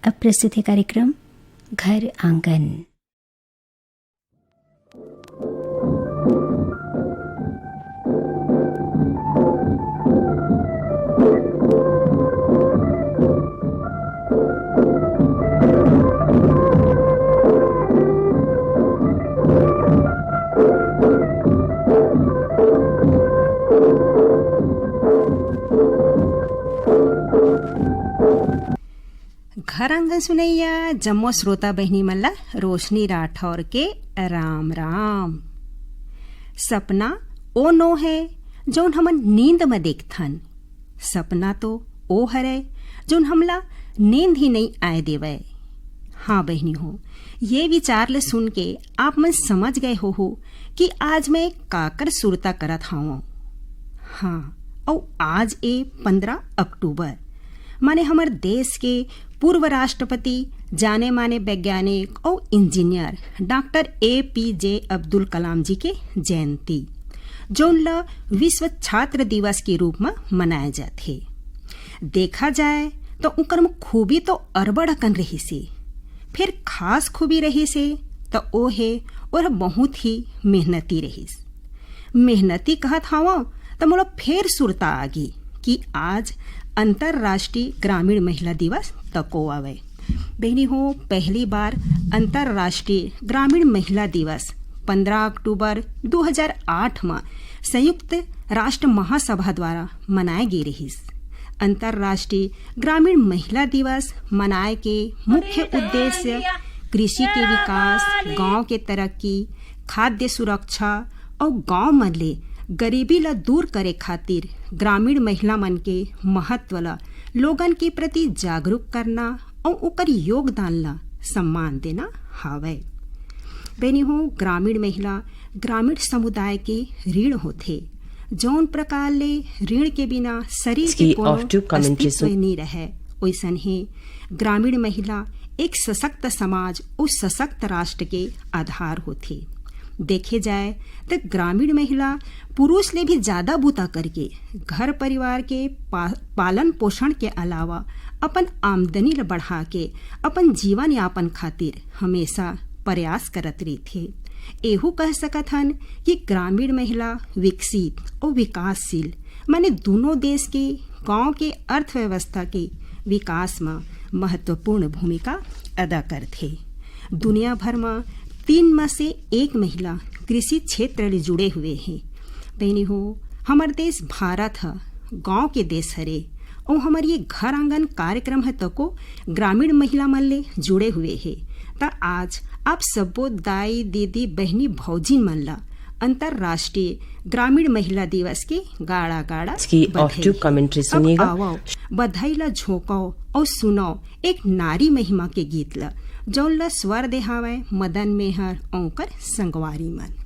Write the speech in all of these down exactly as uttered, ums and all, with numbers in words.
अब प्रस्तुत है कार्यक्रम घर आंगन। घर आंगन सुनैया जम्मो श्रोता बहिनी मन ला रोशनी राठौर के राम राम। सपना ओ नो है, जौन हमन नींद म देखथन। सपना तो ओ हरय, जौन हमला नींद ही नइ आय देवय। हाँ बहिनी हो, ये विचार ले सुन के आप मन समझ गए होहू कि आज मैं काकर सुरता करत हवं। हाँ, अउ आज ए पंद्रह अक्टूबर, माने हमर देश के पूर्व राष्ट्रपति, जाने माने वैज्ञानिक अउ इंजीनियर डॉक्टर ए पी जे अब्दुल कलाम जी के जयंती, जौन ल विश्व छात्र दिवस के रूप म मनाए जाथे। देखा जाए त उंकर म खूबी तो अरबड़ अकन रहिस हे, फेर खास खूबी रहिस हे त ओ हे, ओह बहुत ही मेहनती रहिस। मेहनती कहत हवं त मोला फेर सुरता आगी कि आज अंतर्राष्ट्रीय ग्रामीण महिला दिवस तको आवय। बहिनी हो, पहली बार अंतर्राष्ट्रीय ग्रामीण महिला दिवस पंद्रह अक्टूबर दो हज़ार आठ म संयुक्त राष्ट्र महासभा द्वारा मनाए गे रिहिस। अंतर्राष्ट्रीय ग्रामीण महिला दिवस मनाए के मुख्य उद्देश्य कृषि के विकास, गांव के तरक्की, खाद्य सुरक्षा अउ गांव मन ले गरीबी ल दूर करे खातिर ग्रामीण महिला मन के महत्व ल लोगन के प्रति जागरूक करना अउ ओकर योगदान ल सम्मान देना हावय। बहिनी हो, ग्रामीण महिला ग्रामीण समुदाय के रीढ़ होथे। जौन प्रकार ले रीढ़ के बिना शरीर के कोनो अस्तित्व नइ रहय, ओइसन हे ग्रामीण महिला एक सशक्त समाज अउ सशक्त राष्ट्र के आधार होथे। देखे जाए त ग्रामीण महिला पुरुष ले भी ज्यादा बूता करके घर परिवार के पा-, पालन पोषण के अलावा अपन आमदनी ल बढ़ा के अपन जीवन यापन खातिर हमेशा प्रयास करत रहिथे। एहू कह सकत हन कि ग्रामीण महिला विकसित अउ विकासशील, माने दूनों देश के गांव के अर्थव्यवस्था के विकास म महत्वपूर्ण भूमिका अदा करथे। दुनिया भर म तीन म से एक महिला कृषि क्षेत्र ले जुड़े हुए हे। बहिनी हो, हमर देश भारत ह गांव के देश हरे, अउ हमर ये घर आंगन कार्यक्रम ह तको ग्रामीण महिला मन ले जुड़े हुए हे। त आज आप सब्बो दाई, दीदी, बहिनी, भौजी मन ला अंतर्राष्ट्रीय ग्रामीण महिला दिवस के गाड़ा गाड़ा बधाई। अब आवव, बधाई ला झोंकव अउ सुनव एक नारी महिमा के गीत ला, जौन ला स्वर दे हावय मदन मेहर अउ ओकर संगवारी मन।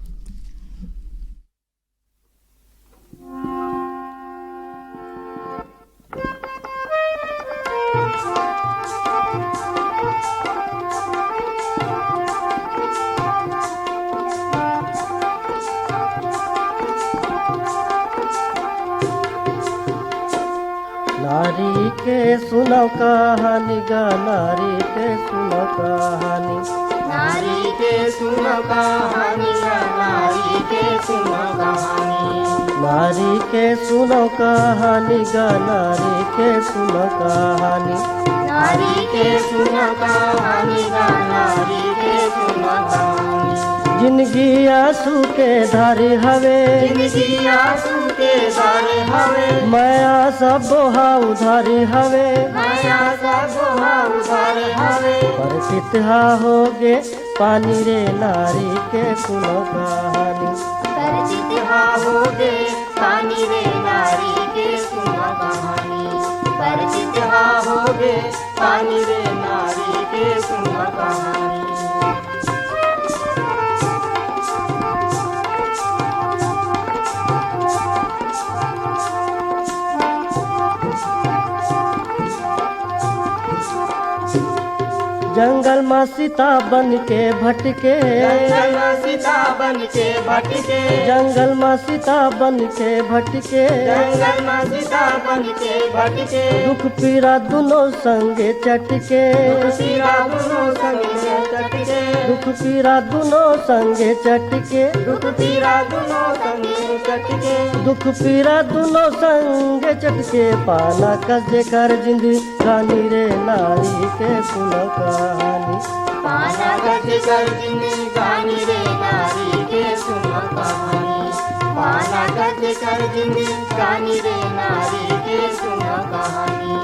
नारी के सुनो कहानी गा, नारी के सुनो कहानी। नारी के सुनो कहानी गा, नारी के सुनो कहानी। नारी के सुनो कहानी गा, नारी के सुनो कहानी। नारी के सुनो कहानी गा, नारी के सुनो कहानी। जिनगी आंसू के धारी हवे। जिनगी आंसू के धारी हवे। मया सब हा उधारी हवे। मया सब हा उधारी हवे। परिचित हा होगे पानी रे, नारी के सुनो कहानी। परिचित हा होगे पानी रे, नारी के सुनो कहानी। परिचित हा होगे पानी रे, नारी के सुनो कहानी। जंगल म सीता बन के भटके। जंगल म सीता बन के भटके। जंगल म सीता बन के भटके। जंगल म सीता बन के भटके। दुख पीरा दुनो संगे चटके। दुख पीरा दुनो संगे चटके। दुख पीरा दुनो संगे चटके। दुख पीरा दुनो संगे चटके। दुख पीरा दुनो संगे चटके। पाना कस जेकर जिंदगानी रे नारी के सुनो कहानी। पाना कस जेकर जिंदगानी रे नारी के सुनो कहानी। पाना कस जेकर जिंदगानी रे नारी के सुनो कहानी।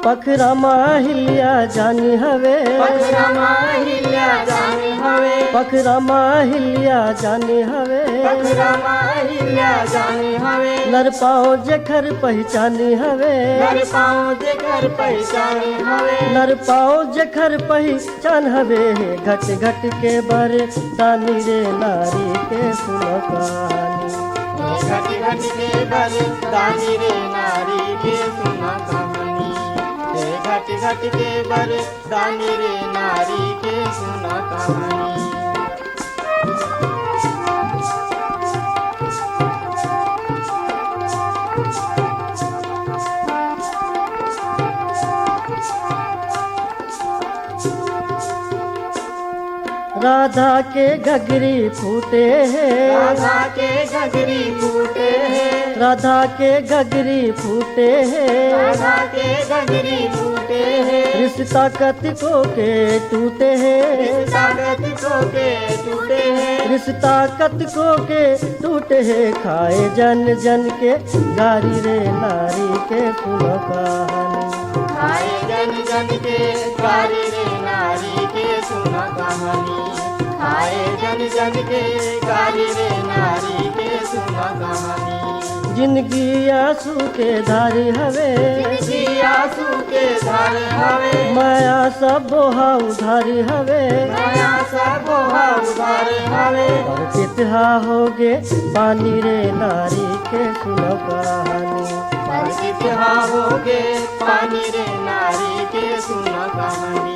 पखरा म अहिल्या जानी हवे। पखरा म अहिल्या जानी हवे। पखरा म अहिल्या जानी हवे। पखरा म अहिल्या जानी हवे। नर पाओ जेखर पहिचानी हवे। नर पाओ जेखर पहिचानी हवे। नर पाओ जेखर पहिचान हवे। घट घट के बरदानी रे नारी के सुनो कहानी। घट घट के बरदानी रे नारी के सुनो कहानी। घट घट के बरदानी रे नारी के सुनो कहानी। राधा के घघरी फूटे हे। राधा के घघरी फूटे हे। राधा के घघरी फूटे हे। राधा के घघरी फूटे हे। रिश्ता कतको के टूटे हे। रिश्ता कतको के टूटे हे। रिश्ता कतको के टूटे हे। खाए जन जन के गारी रे नारी के सुनो कहानी। खाए जन जन के गारी रे नारी के सुनो कहानी। खाए जन जन के गारी रे नारी के सुनो कहानी। जिंदगी आंसू के धारी हवे। जिंदगी आंसू के धारी हवे। माया सब बोहा उधारी हवे। माया सब बोहा उधारी हवे। पर पितहा होगे पानी रे नारी के सुनो कहानी। पर पितहा होगे पानी रे नारी के सुनो कहानी।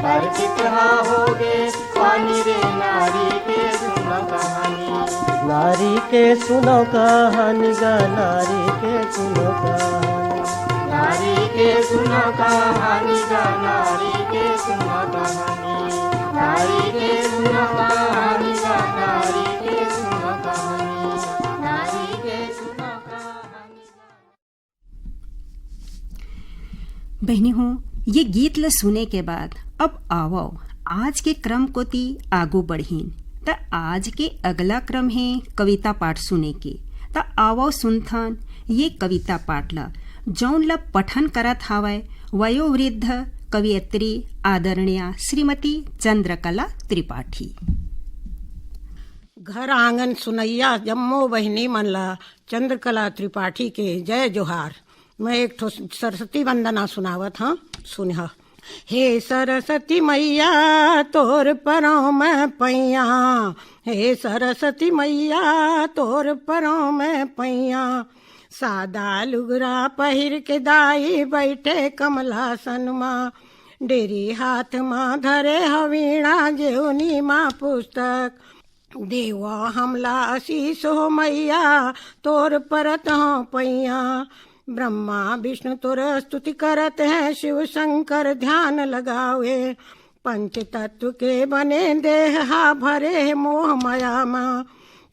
पर पितहा होगे पानी रे नारी के सुनो कहानी। नारी के सुनो कहानी गा, नारी के सुनो कहानी। नारी के सुनो कहानी गा, नारी के सुनो कहानी। नारी के सुनो कहानी गा, नारी के सुनो कहानी। नारी के सुनो कहानी गा। बहिनी हो, ये गीत ल सुने के बाद अब आवव आज के क्रम कोति आगू बढ़िन। त आज के अगला क्रम हे कविता पाठ सुने के। त आवव सुनथन ये कविता पाठ ल, जौन ल पठन करत हावय वयोवृद्ध कवयित्री आदरणीय श्रीमती चंद्रकला त्रिपाठी। घर आंगन सुनैया जम्मो बहिनी मन ला चंद्रकला त्रिपाठी के जय जोहार। मैं एक ठो सरस्वती वंदना सुनावत हंव, सुनहा। हे सरस्वती मैया तोर परौं मैं पैया, हे सरस्वती मैया तोर परौं मैं पैया। सादा लुगरा पहिर के दाई बइठे कमलासन मा, डेरी हाथ मा धरे हव वीणा जेवनी मा पुस्तक। देवा हमला आशीष हो मैया, तोर परत हंव पैया। ब्रह्मा विष्णु तोर स्तुति करत हें, शिव शंकर ध्यान लगावे। पंच तत्व के बने देह हा, भरे हे मोह माया मा।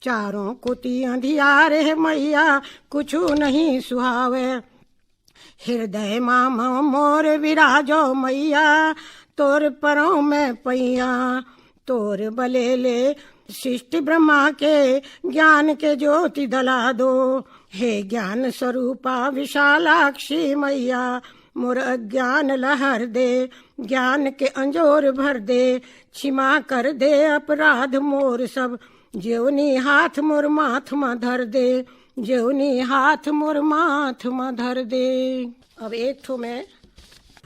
चारों कोति अंधियार हे मैया, कुछु नहीं सुहावे। हृदय मा मोर विराजो मैया, तोर परौं मैं पैया। तोर बले ले सृष्टि ब्रह्मा के, ज्ञान के ज्योति दला दो। हे ज्ञान स्वरूपा विशालाक्षी मैया, मोर अज्ञान ल हर दे, ज्ञान के अंजोर भर दे। क्षमा कर दे अपराध मोर सब, जेवनी हाथ मोर माथ म धर दे, जेवनी हाथ मोर माथ म धर दे। अब एक ठो मैं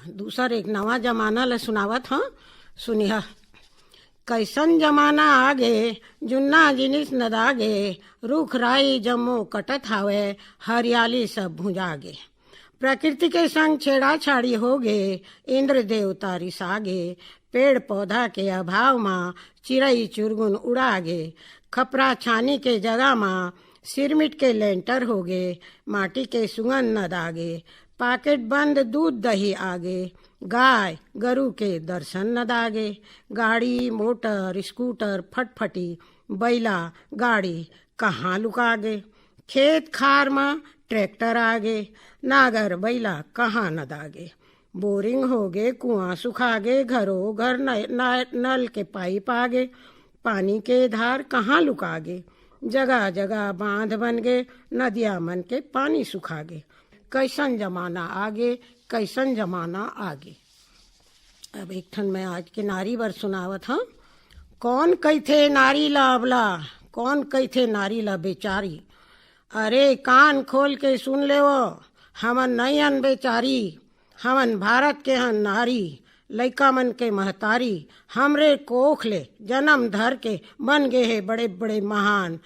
दूसर एक नवा जमाना ल सुनावत हंव, सुनिहा। कैसन जमाना आगे, जुन्ना जिनिस नदागे, रुख राई जम्मो कटत हावय, हरियाली सब भुंजागे। प्रकृति के संग छेड़ाछाड़ी होगे, इंद्र देवता रिसागे। पेड़ पौधा के अभाव म चिरई चुरगुन उड़ागे। खपरा छानी के जगह म सिरमिट के लेंटर होगे, माटी के सुगंध नदागे। पाकेट बंद दूध दही आगे, गाय गरु के दर्शन नदागे। गाड़ी मोटर स्कूटर फटफटी, बैला गाड़ी कहाँ लुकागे? खेत खार म ट्रैक्टर आगे, नागर बैला कहाँ नदागे? बोरिंग होगे, कुआं सुखागे, घरो घर न-, न-, नल के पाइप आगे, पानी के धार कहाँ लुकागे? जगह जगह बांध बन गे, नदिया मन के पानी सुखागे। कैसन जमाना आगे, कैसन जमाना आगे। अब एक ठन मैं आज के नारी बर सुनावत हंव। कौन कहिथे नारी ला अबला, कौन कहिथे नारी ला बेचारी? अरे कान खोल के सुन लेवो, हमन नई अन बेचारी, हमन भारत के हन नारी, लइका मन के महतारी, हमरे कोख ले जन्म धर के बन गे हे बड़े बड़े महान।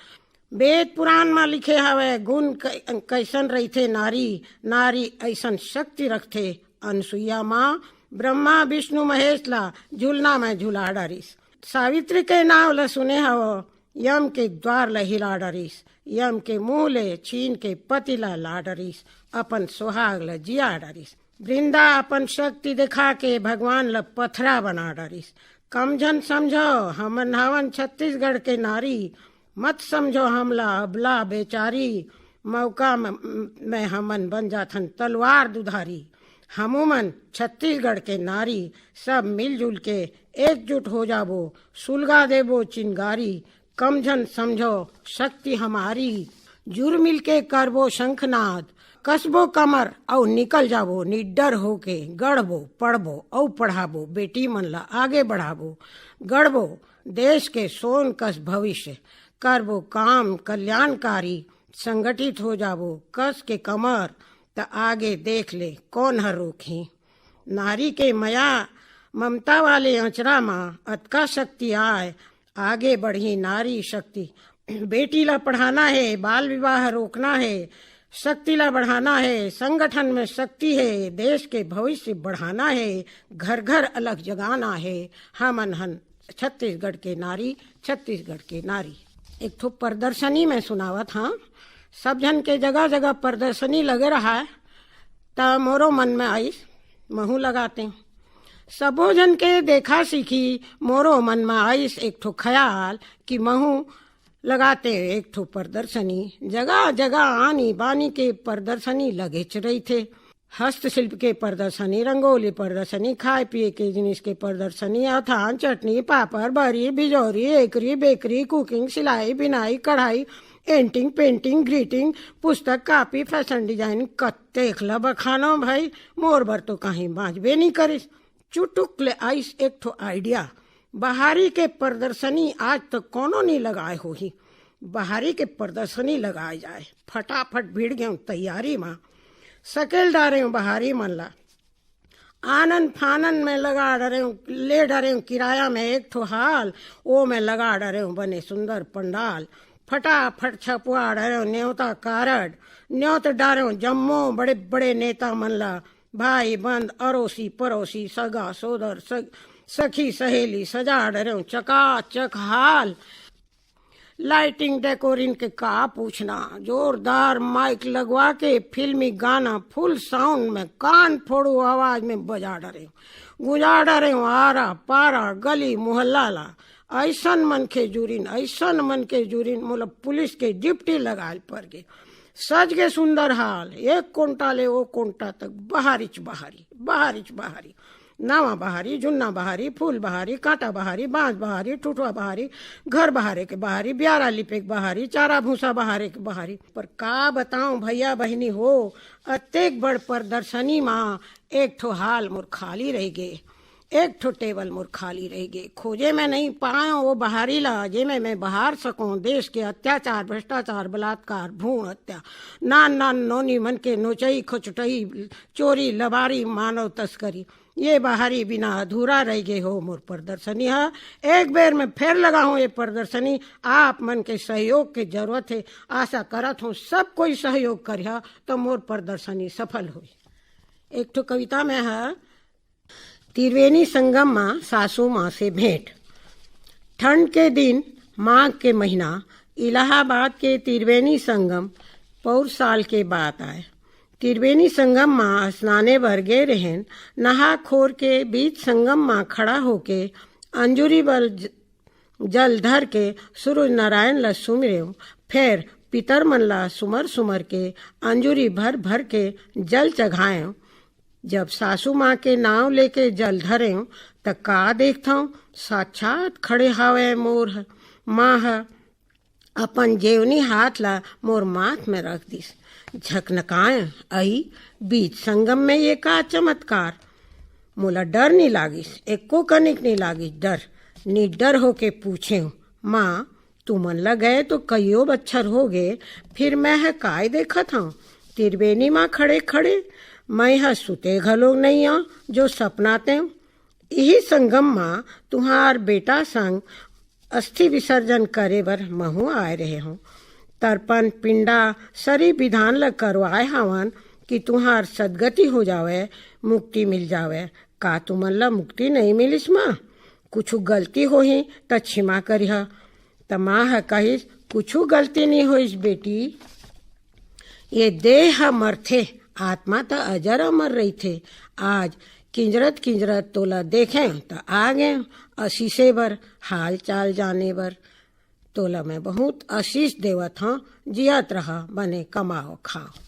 वेद पुराण म लिखे हवय गुण कै-, कैसन रहिथे नारी, नारी ऐसन शक्ति रखथे। अनसुईया माँ ब्रह्मा विष्णु महेश ला झुलना में झुला डरिस। सावित्री के नाव ल सुने हव, यम के द्वार ल हिला डरिस, यम के मुंह ले छीन के पति ला ला डरिस, अपन सुहाग ल जिया डरिस। वृंदा अपन शक्ति दिखा के भगवान ल पथरा बना डरिस। कम झन समझो, हमन हवन छत्तीसगढ़ के नारी, मत समझो हमला अबला बेचारी। मौका म-, में हमन बन जाथन तलवार दुधारी। हमू मन छत्तीसगढ़ के नारी, सब मिलजुल के एकजुट हो जाबो, सुलगा देबो चिंगारी। कम झन समझो शक्ति हमारी, जुर मिल के करबो शंखनाद, कसबो कमर अउ निकल जाबो निडर होके, गढ़बो पढ़बो अउ पढ़ाबो, बेटी मन ला आगे बढ़ाबो, गढ़बो देश के सोन कस भविष्य, करबो काम कल्याणकारी, संगठित हो जाबो कस के कमर, त आगे देख ले कौन हर रोकही। नारी के मया ममता वाले अंचरा म अतका शक्ति आय, आगे बढ़ही नारी शक्ति। बेटी ला पढ़ाना हे, बाल विवाह रोकना हे, शक्ति ला बढ़ाना हे, संगठन में शक्ति हे, देश के भविष्य बढ़ाना हे, घर घर अलख जगाना हे। हमन हन छत्तीसगढ़ के नारी, छत्तीसगढ़ के नारी। एक ठो प्रदर्शनी में सुनावत हाँ, सब झन के जगह जगह प्रदर्शनी लगे रहा, त मोरो मन में आइस, महू लगाते। सबो झन के देखा सीखी, मोरो मन में आइस एक ठो ख्याल कि महू लगाते एक ठो प्रदर्शनी। जगह जगह आनी बानी के प्रदर्शनी लगेच रहिथे। हस्तशिल्प के प्रदर्शनी, रंगोली प्रदर्शनी, खाए पिए के जिनिस के प्रदर्शनी, अथान, चटनी, पापड़, बरी, बिजौरी, एकरी, बेकरी, कुकिंग, सिलाई, बिनाई, कढ़ाई, एंटिंग, पेंटिंग, ग्रीटिंग, पुस्तक, कॉपी, फैशन डिजाइन, कतेक ल बखानो भाई, मोर बर तो कहीं बांचबे नहीं करिस। चुटुक ले आइस एक ठो आइडिया, बहारी के प्रदर्शनी आज तक कोनो नहीं लगाए होही, बहारी के प्रदर्शनी लगाए जाए। फटाफट भिड़ गेंव तैयारी म, सकेल डारेंव बहारी मन ला, आनन फानन में लगा डरेंव, ले डरेंव किराया में एक ठो हाल, ओ में लगा डरेंव बने सुंदर पंडाल। फटाफट छपवा डरेंव नेवता कारड, न्योत डारेंव जम्मो बड़े बड़े नेता मन ला, भाई बंद अरोसी परोसी सगा सोदर सग, सखी सहेली सजा डरेंव चकाचक हाल। लाइटिंग डेकोरिंग के का पूछना, जोरदार माइक लगवा के फिल्मी गाना फुल साउंड में कान फोड़ू आवाज में बजा डरेंव, गुंजा डरेंव आरा पारा गली मोहल्ला ला। ऐसन मनखे जुरिन, ऐसन मनखे जुरिन, मोला पुलिस के ड्यूटी लगाए ल पर गे। सज के सुंदर हाल, एक कोंटा ले ओ कोंटा तक बहारिच बहारी, बहारिच बहारी। नवा बहारी, जुन्ना बहारी, फूल बहारी, कांटा बहारी, बांस बहारी, ठुठवा बहारी, घर बहारे के बहारी, ब्यारा लिपे के बहारी, चारा भूसा बहारे के बहारी। पर का बताऊं भैया बहिनी हो, अतेक बड़ प्रदर्शनी मा एक ठो हाल मोर खाली रह गे, एक ठो टेबल मोर खाली रह गे। खोजे में नहीं पायो वो बहारी ला, जेमे मैं बहार सकूं देश के अत्याचार, भ्रष्टाचार, बलात्कार, भ्रूण हत्या, नान नान नोनी मन के नोचई, खचुटई, चोरी, लबारी, मानव तस्करी। ये बाहरी बिना अधूरा रह गे हो मोर प्रदर्शनी ह। एक बेर में फेर लगाहूँ ये प्रदर्शनी। आप मन के सहयोग के जरूरत हे। आशा करत हूँ सब कोई सहयोग करिहा तो मोर प्रदर्शनी सफल होई। एक ठो कविता में ह, त्रिवेणी संगम मा सासू माँ से भेंट। ठंड के दिन, माघ के महीना, इलाहाबाद के त्रिवेणी संगम, पौर साल के बात आय। त्रिवेणी संगम मा स्नाने बर गे रहेन। नहा खोर के बीच संगम मा खड़ा होके अंजुरी बर ज-, जल धर के सूरज नारायण ला सुमिरेंव। फेर पितर मन ला सुमर सुमर के अंजुरी भर भर के जल चघाएंव। जब सासू माँ के नांव लेके जल धरेंव, त का देखथंव, साक्षात खड़े हावय मोर ह-, माँ ह। अपन जेवनी हाथ ला मोर माथ में रख दिस। झकनकाय, "अई, बीच संगम में ये का चमत्कार?" मोला डर नी लागिस, एको कनिक नी लागिस डर। निडर होके पूछेंव, "माँ, तुमन ल गए तो कइयो बच्छर हो गे, फिर मैं ह काय देखत हंव? त्रिवेणी मा खड़े खड़े मैं ह सुते घलो नइ आंव, जो सपना तेंव। इही संगम मा तुंहार बेटा संग अस्थि विसर्जन करे बर महूं आए रहे हंव। तरपन पिंडा सरी विधान ल करवाए हावन कि तुंहार सदगति हो जावय, मुक्ति मिल जावय। का तुमन ल मुक्ति नइ मिलिस माँ? कुछु गलती होही त क्षमा करिहा।" त माँ ह कहिस, "कुछु गलती नइ होइस बेटी, ये देह ह मरथे, आत्मा त अजर अमर रहिथे। आज किंजरत किंजरत तोला देखें त आ गें असीसे बर, हाल चाल जाने बर। तोला मैं बहुत आशीष देवत हंव, जियत रहा, बने कमाओ खाओ।"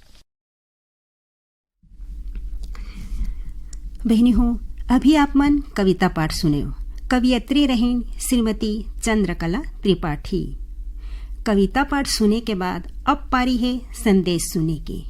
बहिनी हो, अभी आप मन कविता पाठ सुनेव। कवियत्री रहिन श्रीमती चंद्रकला त्रिपाठी। कविता पाठ सुने के बाद अब पारी हे संदेश सुने के।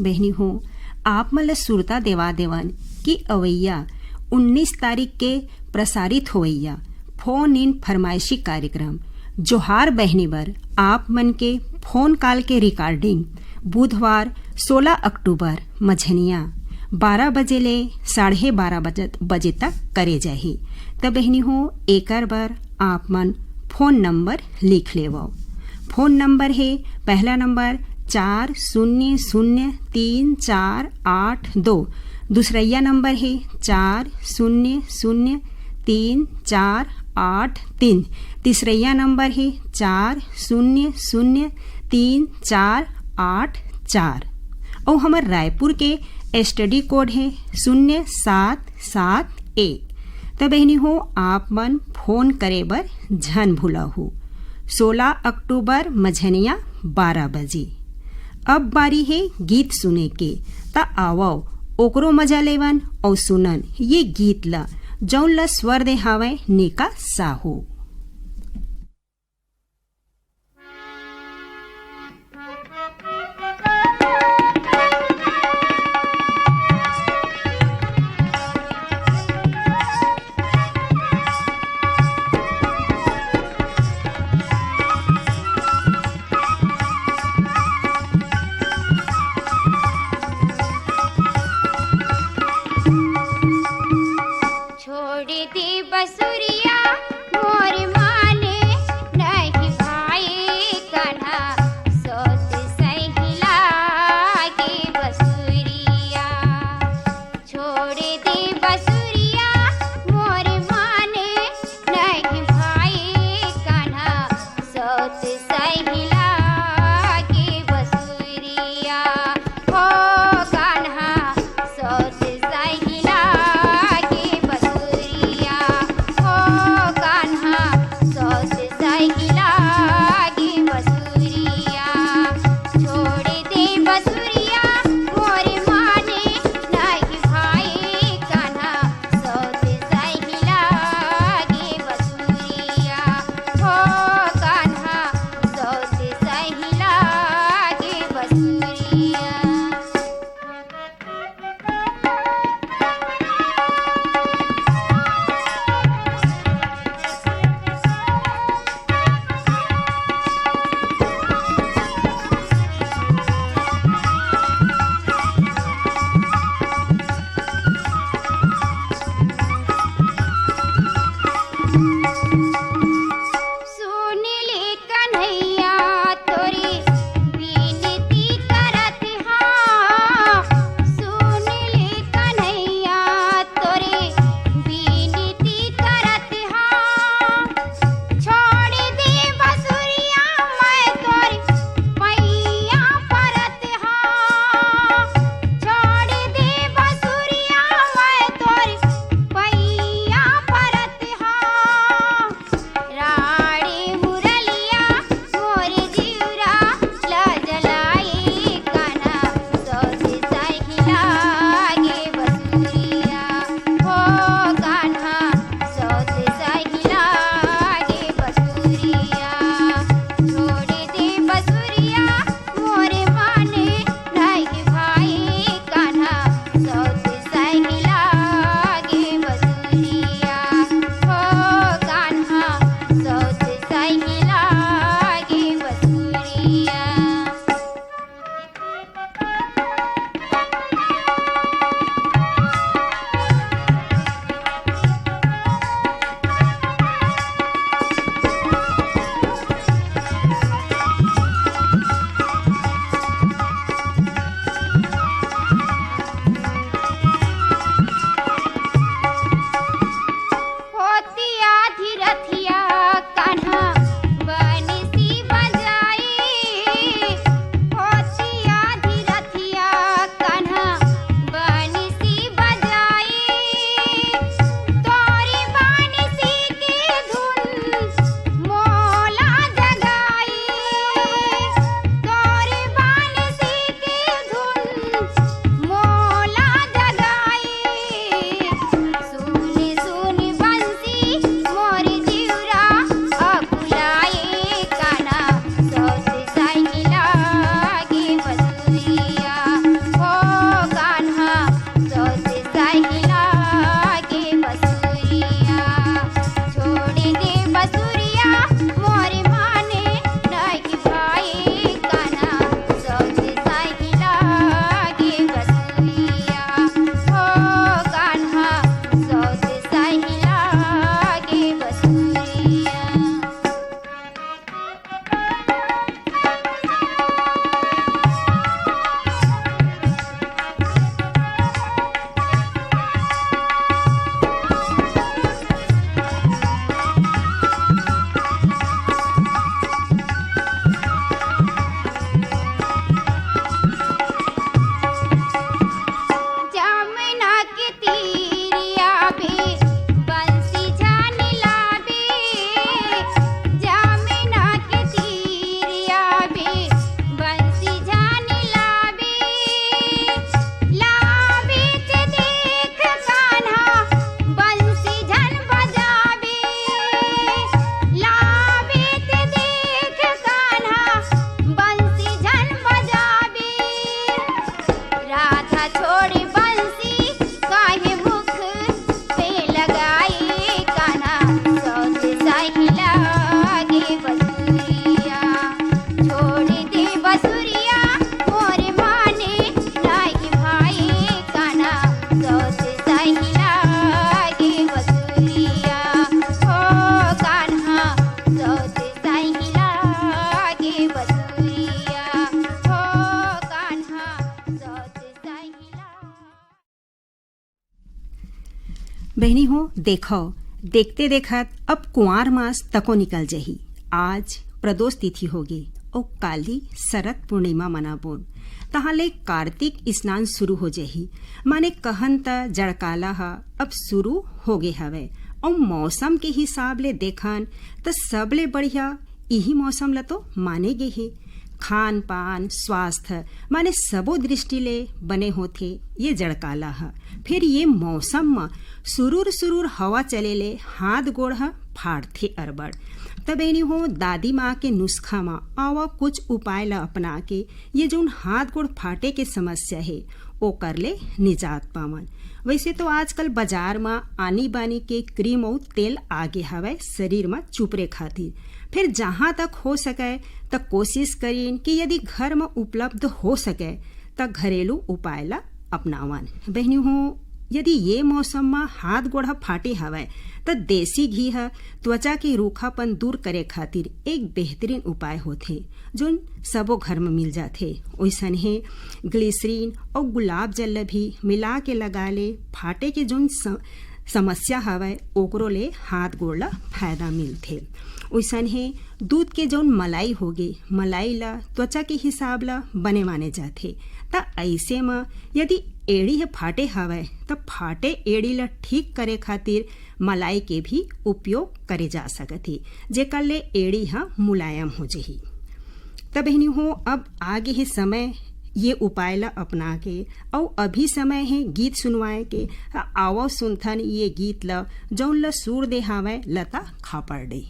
बहिनी हो, आप मन ल सुरता देवा देवन कि अवइया उन्नीस तारीख के प्रसारित होवइया फोन इन फरमाइशी कार्यक्रम जोहार बहिनी बर आप मन के फोन कॉल के रिकॉर्डिंग बुधवार सोलह अक्टूबर मझनिया बारह बजे ले साढ़े बारह बजे, बजे तक करे जाही। त बहिनी हो, एकर बर आप मन फोन नंबर लिख लेवव। फोन नंबर हे, पहला नंबर चार शून्य शून्य तीन चार आठ दो, दूसरैया नंबर हे चार शून्य शून्य तीन चार आठ तीन, तीसरैया नंबर हे चार शून्य शून्य तीन चार आठ चार। अउ हमर रायपुर के एसटीडी कोड हे शून्य सात सात एक। त बहिनी हो, आप मन फोन करे बर झन भूलहू। सोलह अक्टूबर मझनिया बारह बजे। अब बारी हे गीत सुने के, त आवव ओकरो मजा लेवन अउ सुनन ये गीत ल, जौन ल स्वर दे हावय नेका साहू। छोड़ दे बसुरिया मोर माने नहीं भाई कन्हा सोत सहिला के बसुरिया। छोड़ दे बसुरिया मोर माने नहीं भाई कन्हा सोत सहिला के बसुरिया। हो कन्हा सोत सहिला के बसुरिया। हो देखव, देखते देखत अब कुंवार मास तको निकल जही। आज प्रदोष तिथि होगे अउ काली शरद पूर्णिमा मनाबोन। तहाँ ले कार्तिक स्नान शुरू हो जही। माने कहन त जड़काला ह अब शुरू होगे हवय। अउ मौसम के हिसाब ले देखन त सबले बढ़िया इही मौसम ल तो माने गे हे। खान पान, स्वास्थ्य, माने सबो दृष्टि ले बने होथे ये जड़काला ह। फेर ये मौसम म सुरूर सुरूर हवा चले ले हाथ गोड़ ह फाटथे अरबड़। त बहिनी हो, दादी माँ के नुस्खा म आवा कुछ उपाय ल अपना के ये जउन हाथ गोड़ फाटे के समस्या हे, ओकर ले निजात पावन। वैसे तो आजकल बाजार म आनी बानी के क्रीम अउ तेल आगे हवय शरीर म चुपरे खातिर। फिर जहाँ तक हो सके त कोशिश करिन कि यदि घर म उपलब्ध हो सके त घरेलू उपाय ला अपनावन। बहनी हो, यदि ये मौसम म हाथ गोड़ ह फाटे हवय त देसी घी ह त्वचा के रूखापन दूर करे खातिर एक बेहतरीन उपाय होथे, जोन सबो घर म मिल जाथे। ओइसनहे ग्लिसरीन अउ गुलाब जल ल भी मिला के लगा ले, फाटे के जोन स-, समस्या हवय ओकरो ले हाथ गोड़ ल फायदा मिलथे। ओइसनहे दूध के जउन मलाई होगे, मलाई ल त्वचा के हिसाब ल बने माने जाथे। त अइसे म यदि एड़ी ह फाटे हवय, त फाटे एड़ी ल ठीक करे खातिर मलाई के भी उपयोग करे जा सकत हे, जेकर ले एड़ी ह मुलायम हो जही। त बहिनी हो, अब आगे हे समय ये उपाय ल अपना के, अउ अभी समय हे गीत सुनवाए के। आवव सुनथन ये गीत ल, जउन ल सुर दे हावय लता खापर्डे।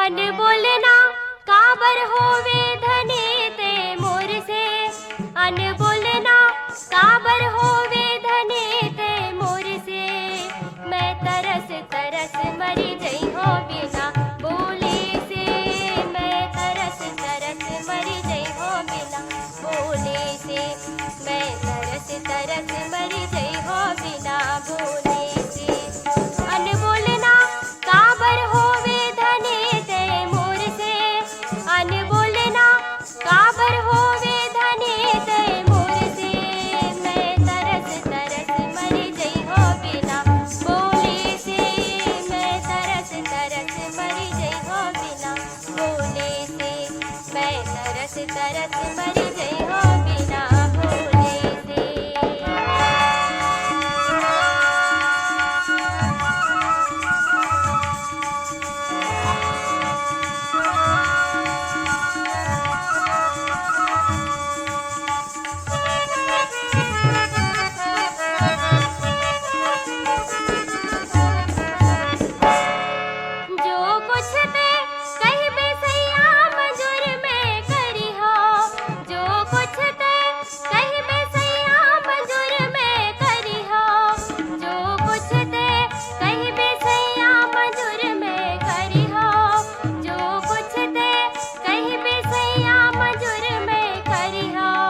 अन बोलना काबर होवे धने ते मोर से, अन बोलना काबर होवे धने ते मोर से। मैं तरस तरस मर जइहों बिना बोले से, मैं तरस तरस मर जइहों बिना बोले से, मैं तरस तरस मर जइहों बिना बोले से। अन बोलना काबर होवे धने ते मोर से, अन बोलना काबर होवे धने ते मोर से। मैं तरस तरस मर जइहों बिना बोले से, मैं तरस तरस मर जइहों बिना बोले से, मैं तरस तरस मर जइहों बिना बोले से। जो कुछ ते कहिबे सैया मंजूर मैं करिहों, जो कुछ ते कहिबे सैया मंजूर मैं करिहों, जो कुछ ते कहिबे सैया मंजूर मैं करिहों, जो कुछ ते कहिबे सैया मंजूर मैं करिहों।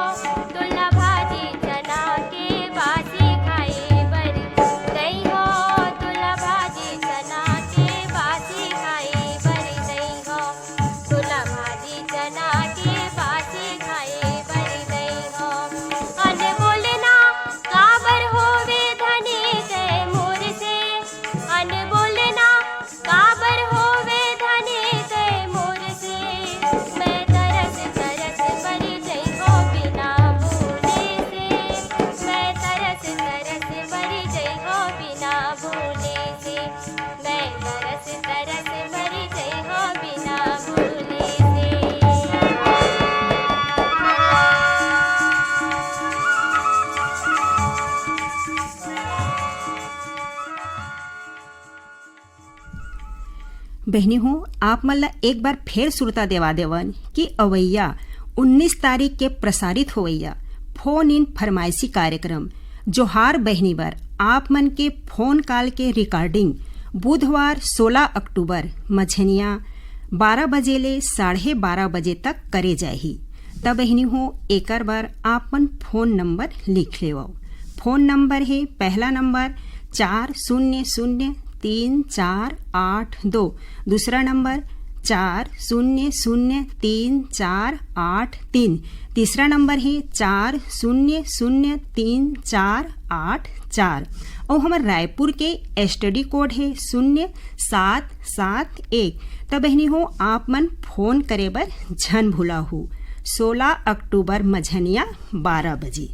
तोला भाजी चना के बासी खाए बर दइहों, तोला भाजी चना के बासी खाए बर दइहों, तोला भाजी चना के बासी खाए बर दइहों। अन बोलना काबर होवे धने ते मोर से, अन बोलना काबर होवे धने ते मोर से। मैं तरस तरस मर जइहों बिना बोले से, मैं तरस तरस मर जइहों बिना बोले से, मैं तरस तरस मर जइहों बिना बोले से। बहनी हो, आप मन ला एक बार फेर सुरता देवा देवन कि अवैया उन्नीस तारीख के प्रसारित होवैया फोन इन फरमाइशी कार्यक्रम जोहार बहनी बर आप मन के फोन कॉल के रिकॉर्डिंग बुधवार सोलह अक्टूबर मझनिया बारह बजे ले साढ़े बारह बजे तक करे जाही। त बहनी हो, एकर बर आप मन फोन नंबर लिख लेवव। फोन नंबर हे, पहला नंबर चार शून्य शून्य तीन चार आठ दो। दूसरा नंबर चार शून्य शून्य तीन चार आठ तीन। तीसरा नंबर हे चार शून्य शून्य तीन चार आठ चार। अउ हमर रायपुर के एसटीडी कोड हे शून्य सात सात एक। त बहिनी हो, आप मन फोन करे बर झन भुलाहू। सोलह अक्टूबर मझनिया बारह बजे।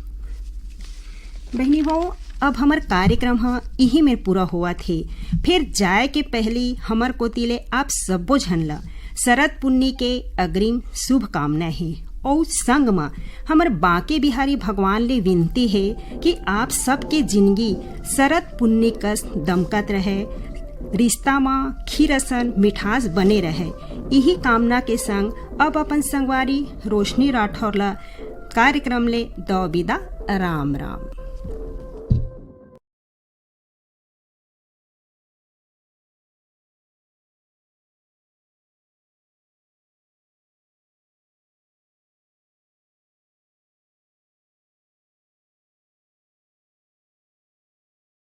बहिनी हो, अब हमर कार्यक्रम ह इही मेर पूरा होवत हे। फेर जाए के पहली हमर कोति ले आप सब्बो झन ल शरद पुन्नी के अग्रिम शुभकामना हे। अउ संग म हमर बांके बिहारी भगवान ले विनती हे कि आप सबके जिंदगी शरद पुन्नी कस दमकत रहे, रिश्ता म खीर असन मिठास बने रहे। इही कामना के संग अब अपन संगवारी रोशनी राठौर ल कार्यक्रम ले दव बिदा। राम राम।